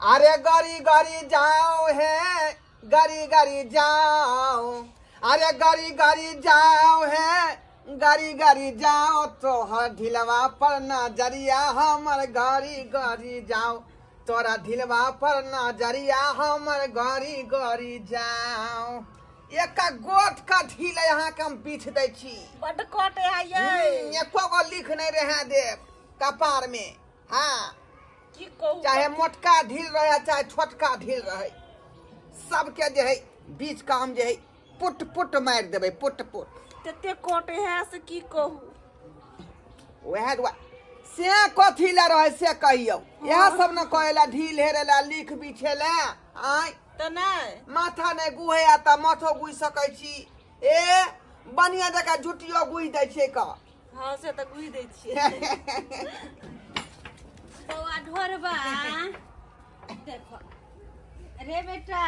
अरे गरी गरी जाओ है, गरी गरी जाओ, अरे गरी गरी जाओ है, गरी गरी जाओ, तोहर ढिलवा पर नजरिया हमर गरी गरी जाओ, तोरा ढिलवा पर नजरिया हमर गरी गरी जाओ। एक गोट का ढील यहाँ के हम बीछ दै छी। बड कटे है ये। एको गो लिख नहीं रहे देव कपार में। हाँ की कहू, चाहे मोटका ढील रहे चाहे छोटका ढील रहे, सबके जे है बीच का हम जे है पुट पुट मार देबै, पुट पुट। तते कटे है से की कहू। वएह दुआरे से कथी ला रहे से कहियौ, इएह सब न कहेला ढील हेरेला लिख बिछेला। आय त नै माथा नै गुहे त माथो गुहि सकै छी, ए बढ़िया जकाँ जुटियो गुहि दै छियै क। हाँ से त गुहि दै छियै। बौआ ढोरबा देखो रे बेटा,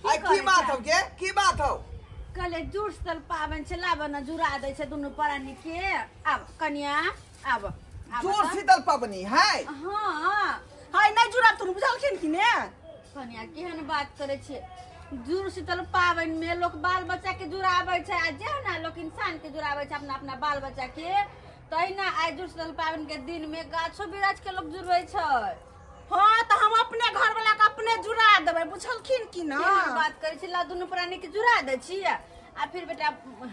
की बात हौ गे, की बात हौ? कहले जुड़ शीतल पाबनि छै, लाबऽ न जुड़ा दै छै दुनू प्राणी के। आब कनिया आब जुड़ शीतल पाबनि है। हाँ हाय नै जुड़ा तुम बुझलखिन कि ने? कनिया केहन बात करै छियै, जुड़ शीतल पाबनि में लोक बाल बच्चा के जुड़ाबै छै, आ जेना लोक इंसान के जुड़ाबै छै अपना अपना बाल बच्चा के, तहिना आइ जुड़ शीतल पाबनि के दिन में गाछो वृक्ष के लोक जुड़बै छै। हाँ तो हम अपने घर वाला के अपने जुड़ा देबै, बुझलखिन कि ना? बात करै छी, ला दुनू प्राणी के जुड़ा दै छी। आ फिर बेटा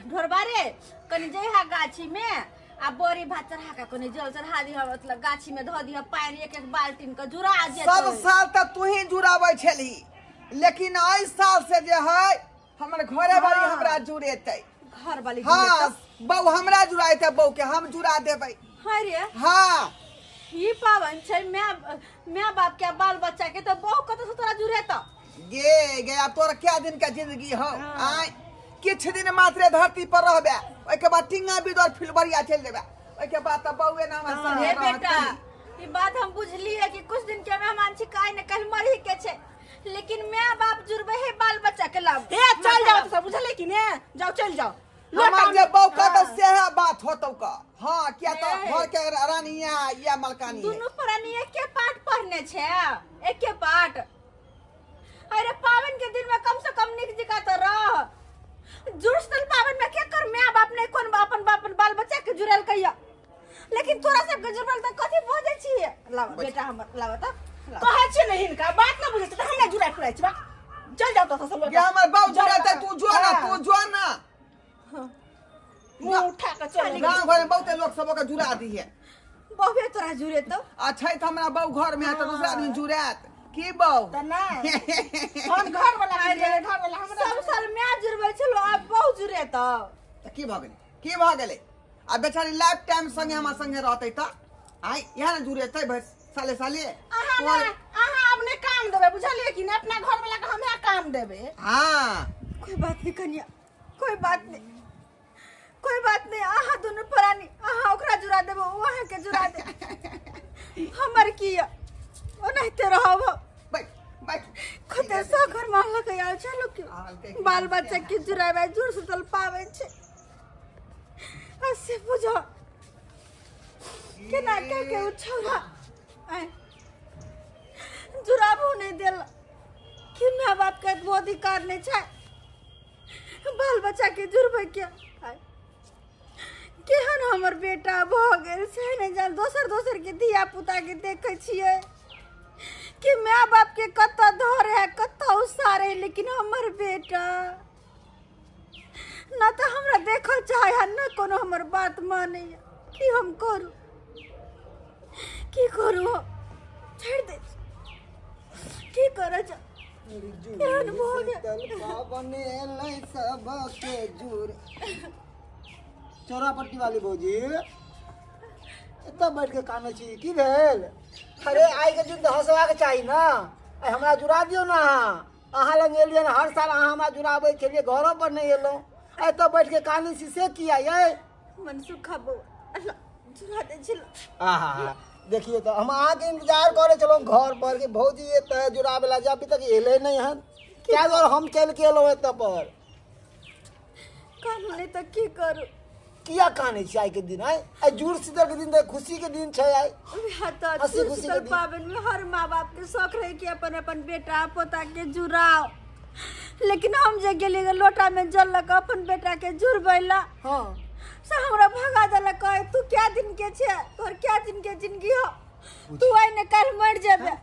ढोरबा रे कनि जइहा गाछी में आ बड़ी भात चढ़ा के कनि जल चढ़ा दिह, मतलब गाछी में धऽ दिह पानि एक एक बाल्टीन के जुड़ा जेतै। सब साल त तू ही जुड़ाबै छलही, लेकिन एहि साल से जे है हमर घरे वाली हमरा जुड़ेतै। घर वाली? हाँ बहू हमरा जुड़ाएतै, बहू के हम जुड़ा देबै। हाँ रे हाँ ई पाबनि छै my बाप के बाल बच्चा के, त बहू कतौ से तोरा जुड़ेतौ? गे गे अब तोरा क्या दिन का जिंदगी हो? आय किछु दिन मात्रे धरती पर रहबे, ओहिके बाद टिंगा बिदर फिलबरिया चलि जेबे, ओहिके बाद त बउए ना हमरा संगे रहत। बेटा ई बात हम बुझलिए कि कुछ दिन के मेहमान छी, काहे न कल मरही के छै, लेकिन my बाप जुड़बे है बाल बच्चा के लाभ। हे चल जाओ त सब बुझले कि ने? जाओ चल जाओ। हमर जे बउ का त सेहे बात होतौ का। हां किया त घर के रानिया या मलकानी दुनू प्राणी एके पाठ पढ़ने छै, एके पाठ। अरे पावन के दिन में कम से कम निक जिका त रह। जुड़ शीतल पावन में के कर my बाप ने कोन अपन बाप बाल बच्चा के जुड़ल कहिया, लेकिन तोरा सब के जुड़ल त कथि बजै छी? लाव बेटा हमर लाव त कहै छी ने हिनका बात न बुझै छै त हमरा जुड़ा फुराइ छी बा। चल जाओ त सब लोग। ये हमर बाऊ जुड़ातै, तू जो ना, तू जो ना। मुंह उठा के चल। गांव घर में बहुते लोग सब के जुड़ा दी है। बहुते तोरा जुड़े तो? अच्छा त हमरा बाऊ घर में है त दूसरा आदमी जुड़ात की बाऊ? त नै हम घर वाला के घर वाला हमरा सब साल my जुड़बै छलो, आब बहु जुड़े त की भ गेलै, की भ गेलै? आ बेचारी लाइफ टाइम संगे हमरा संगे रहतै त आइ इएह ने जुड़ेतै भरि साले साले। अहाँ ना अहाँ अपने काम देबै, बुझलियै कि ने? अपना घर वाला के हमे काम देबै। हां कोई बात नहीं कनिया, कोई बात नहीं, कोई बात नहीं। अहाँ दुनू प्राणी अहाँ ओकरा जुड़ा देबो, ओ अहाँ के जुड़ा दे, हमर की ओनाहिते रहब। बैठ बैठ खुदे सौ घर मानल के आयल छै लोक के बाल बच्चा के जुड़ाबै जुड़ शीतल पाबै छै। आ से बुझो केना के के उ छौड़ा आय जुड़ाबो नहीं देल कि my बाप के एतबो अधिकार नहीं छै बाल बच्चा के जुड़बै के। केहन हमर बेटा भ गेल छै ने जान, दोसर दोसर के धिया पुता के देखै छियै कि my बाप के कतऽ धरे है कतऽ उसारे, लेकिन हमर बेटा न तऽ हमरा देखऽ चाहे है न कोनो हमर बात माने। की हम करू, की करू? छोड़ि दे, की करऽ जा? केहन भऽ गेल पाबनि सबके जुड़। चौरापट्टी वाली भौजी एतऽ बैठ के कानै छी, की भेल? अरे आइ के दिन तऽ हँसबाक चाही ने। आइ हमरा जुड़ा दियौ ने अहाँ, अहाँ लग एलियै ने हर साल अहाँ हमरा जुड़ाबै छलियै, घरो पर नहि एलहुँ, एतऽ बैठ के कानै छी से किया यै? मनसुखा बौआ जुड़ा दै छल। आहा देखियौ तऽ हम अहाँके इंतजार करै छलहुँ घर पर कि भौजी एतऽ जुड़ाबै लए, जे अभी तक एलै नहि हन, ताहि दुआरे हम चलि के एलहुँ एतऽ पर। कानू नहि तऽ की करू? किया कानै छी आइ के दिन? आइ आइ जुड़ शीतल के दिन तऽ खुशी के दिन छै आइ। तऽ हंसी जुड़ खुशी के शीतल दिन। पाबनि में हर माँ बाप के शौक रहे कि अपन अपन बेटा पोता के जुड़ाओ, लेकिन हम जे गेली लोटा में जल लऽ कऽ अपन बेटा के जुड़बै ला, हाँ से हमरा भगा देलक, कहे तू क्या दिन के छे, तोहर क्या दिन के जिंदगी हो, तू आइ ने काल्हि मरि जेबे।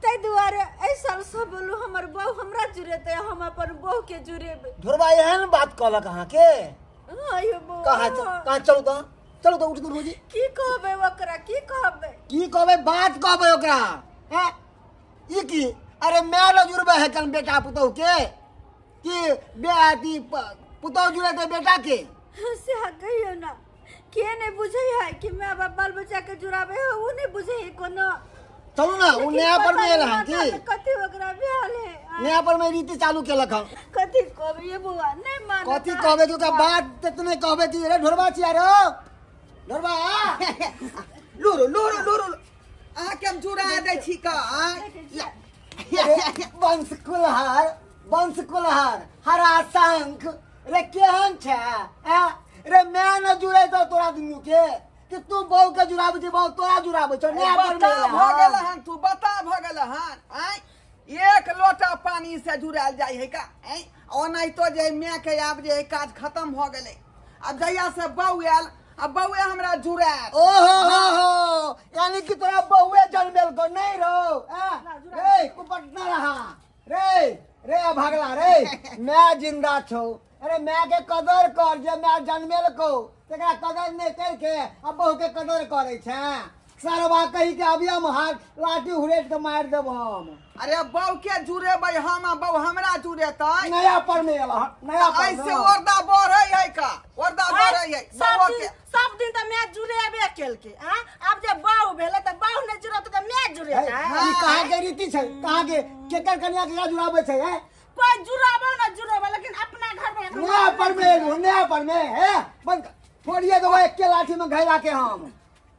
ताहि दुआरे एहि साल सब बोलू हमर बहू हमरा जुड़ेतै, हम अपन बहू के जुड़ेबै। ढोरबा एहन बात कहलक अहाँके? हाँ यौ बौआ। कहाँ कहाँ? चलू तऽ, चलू तऽ, उठ तऽ भौजी। की कहबै ओकरा, की कहबै? की कहबै? बात कहबै ओकरा हैं? ई की? अरे माय लग जुड़बै है कन बेटा पुतहु के कि बे अथी पुतहु जुड़ेतै बेटा के? से कहियो ना, के नहीं बुझे है कि माय बाप बाल बच्चा के जुड़ावे है, वो नहीं बुझे है कोनो। चलू ना, ओ लेकिन नया पर पता में एल नहीं हन माथा की पे कथी ओकरा भेल है आँय? नया पर में रीति चालू केलक हन। कथी कहबै ये बौआ, नहीं मानत। कथी कहबै कि ओकरा बात तेतने कहबै कि रे ढोरबा छिया रो ढोरबा। लुरु लुरु लुरु, अहाँके हम जुड़ा दै छी का? अरे, वंश कुलहार, वंश कुलहार, हरा शंख रे, केहन छै हैं? रे मैं न जुड़े तो तोरा दुनू के कि तू बहू के जुड़ाबै छी, बहू तोरा जुड़ाबै छौ नया पर में बता एल भऽ गेल हन। हन, तू बता भऽ गेल हन। आँय, एक लोटा पानी से जुड़ायल जाइ है का? आँय, ओनाहितो जे माय के आब जे है काज खत्म भऽ गेलै। आब जहिया से बहू आयल, आ बउए हमरा जुड़ायल। ओ हो हो हो, यानी कि तोरा बहुए जन्मेल को नहीं रो हैं? रे कुपट न रहा रे, रे अभागला रे, मैं जिंदा छौ। अरे मैं के कदर कर, जे मैं जन्मेल को तकरा कदर नहीं करके अब बहू के कदर करे छै। सरवा कही के अभी हम हाथ लाठी हुरेट के मार देब हम। अरे बहू के जुड़ेबै हम आ बहू हमरा जुड़ेतै? नया पर में एल हन, नया पर ऐसे में। ओरदा बढ़ै है का? ओरदा बढ़ै है सब बउआ दिन के। सब दिन तऽ मैं जुड़ेबे केलकै। आँ, आब जे बहू भेलै तऽ बहू नहि जुड़त तऽ मैं जुड़ेतै? ई कहाँ के रीति छै? कहाँ के केकर कन्या के जुड़ाबै छै हैं? कोई जुड़ाबो न जुड़ाबो, लेकिन अपना घर में नया पर में एलू, नया पर में है बंद फोड़िए देबो एके लाठी में घैला के हम।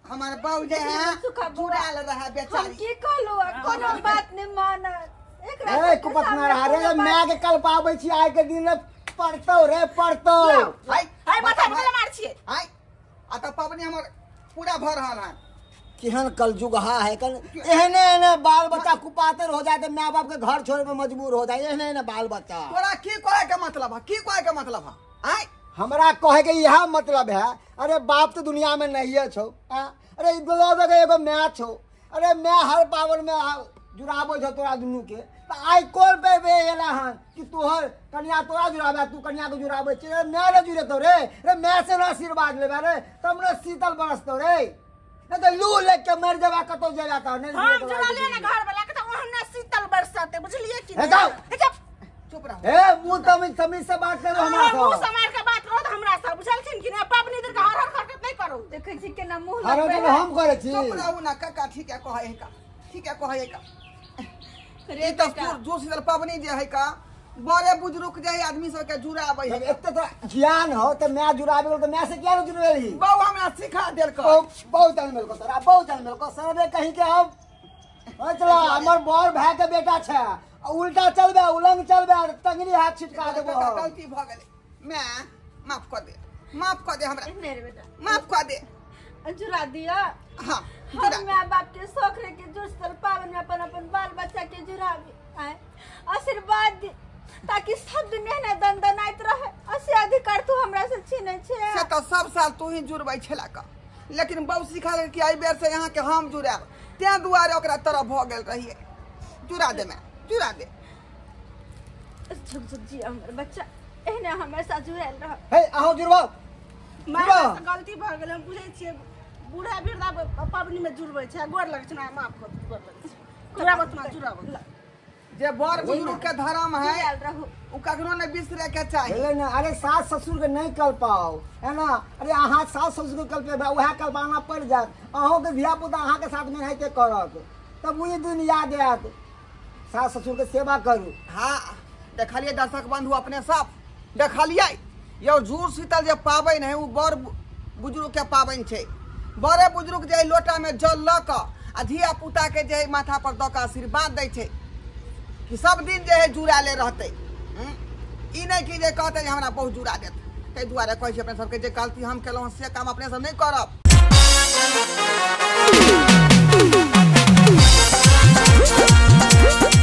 हमर बहू जे है सुखा बउआ। जुड़ायल रहै हम बेचारी। की कहलू, कोनो बात नहीं मानत एकरा ए सबके कुपत न सामने रहा रे। कोनो बात मैं के कल पाबै छी आइ के दिन पड़तौ रे पड़तौ। हाय हाय, माथा पर मार छियै। हाय, आ तऽ पबनी हमर पूरा भऽ रहल हन। केहन कलजुगहा है कल, एहने एहने बाल बच्चा कुपातर हो जाए तो माँ बाप के घर छोड़े में मजबूर हो जाए, एहने एहने बाल बच्चा। तोरा की कहै के मतलब है? की कहै के मतलब है? आँय? हमरा कहे के यह मतलब है, अरे बाप तो दुनिया में नहीं है छौ आ? अरे ई दो जगह एगो माय छौ। अरे मैं हर पावन में जुड़ाबै छौ तोरा दुनू के, तऽ आइ कोन पे बे एला हन कि तोहर कन्या तोरा जुड़ाबे, तू कन्या के जुड़ाबै छी? रे मैं ने जुड़ेतौ रे, रे मैं से न आशीर्वाद लेबे रे तब ने शीतल बरसतौ रे, नहीं तऽ लू लेके के मरि जेबा कतौ जेबा तऽ नहीं। हम जुड़लियै ने घर वाला के तऽ ओहने शीतल बरसते, बुझलियै कि हे नहि? जाउ। हे जाउ। चुप रहो। ए मुँह तमीज तमीज से बात करो हमरा अहाँ मुँह से। समारि के बात करू तऽ हमरा से, बुझलखिन कि नहि? पबनी दिन के हर हर करके नहि करू। देखै छी केना मुँह हर लगबै दिन है। हम करै छी। चुप रहू ना काका, ठीक है कहै है का, ठीक है कहै है का। रे ई तऽ बेटा, जुड़ शीतल पबनी जे है का, बड़े बुजुर्ग जे है आदमी सबके जुड़ाबै है। जब एते तो ज्ञान हो तऽ मैं जुड़ाबे तऽ मैं से किया नहीं जुड़ेलही? बहू हमरा सिखा देलकै। बहुत बहुत जनमेल को तोरा, बहुत जनमेल को सरबे कहीं के हम चला हमर बड़ भाई के बेटा छै, आ उल्टा चलबे, उलंग चलबे, टंगरी हाथ छिटका देबो काका, हम। गलती भऽ गेलै, मैं माफ कऽ दे, माफ कऽ दे हमरा। मेरे बेटा। माफ कऽ दे। जुड़ा दिया। हाँ। हर जुड़ा। माँ बाप के शौक रहे कि जुड़ शीतल पावन में अपन अपन बाल बच्चा के जुड़ाबी आए, आशीर्वाद दी ताकि सब दुनिया ने दनदनाइत रहे। असे अधिकार तू हमरा से छीने छे। से तऽ सब साल तू ही जुड़बै छला का, लेकिन बहू सिखा देलकै कि एहि बेर से यहाँ के हम जुड़ायब, तें दुआरे ओकरा तरफ भऽ गेल रहियै। जुड़ा दे मैं, जुड़ा दे। झुक झुक जी हमर बच्चा एहने हमेशा जुड़ल रह। हे अहूँ जुड़बाउ। माय जुड़ा। से गलती भऽ गेलै, हम बुझै छियै बूढ़ा वृद्धा पबनी में जुड़बै छै। गोर लगै छै ना, माफ कर दू, गोर लगै छै। जुड़ाबत ना, जुड़ाबत। जे बड़ बुजुर्ग के धर्म है जुड़ल रहू। ओ कखनो नहि बिसरे के चाही। भेलै ने? अरे सास ससुर के नहीं कल पाओ है ना। अरे अहाँ सास ससुर के कल्पेबै, उएह कल्पाना पड़ि जायत अहूँके, धिया पुता अहाँके साथमे एनाहिते करत, तब ओहि दिन याद आयत। सास ससुर के सेवा करू। हाँ, देखलियै दर्शक बंधु, अपने सब देखलियै यौ, जुड़ शीतल जे पाबनि है ओ बड़ बुजुर्ग के पाबनि छै। बड़े बुजुर्ग जे लोटा में जल लऽ कऽ आ धिया पुता के जे माथा पर दऽ कऽ आशीर्वाद दै छै कि सब दिन जे है जुड़ाले रहतै। ई नहि कि जे कहतै जे हमरा बहुत जुड़ा देत। ताहि दुआरे कहै छी अपने सबके जे गलती हम केलहुँ से काम अपने सब नहि करब।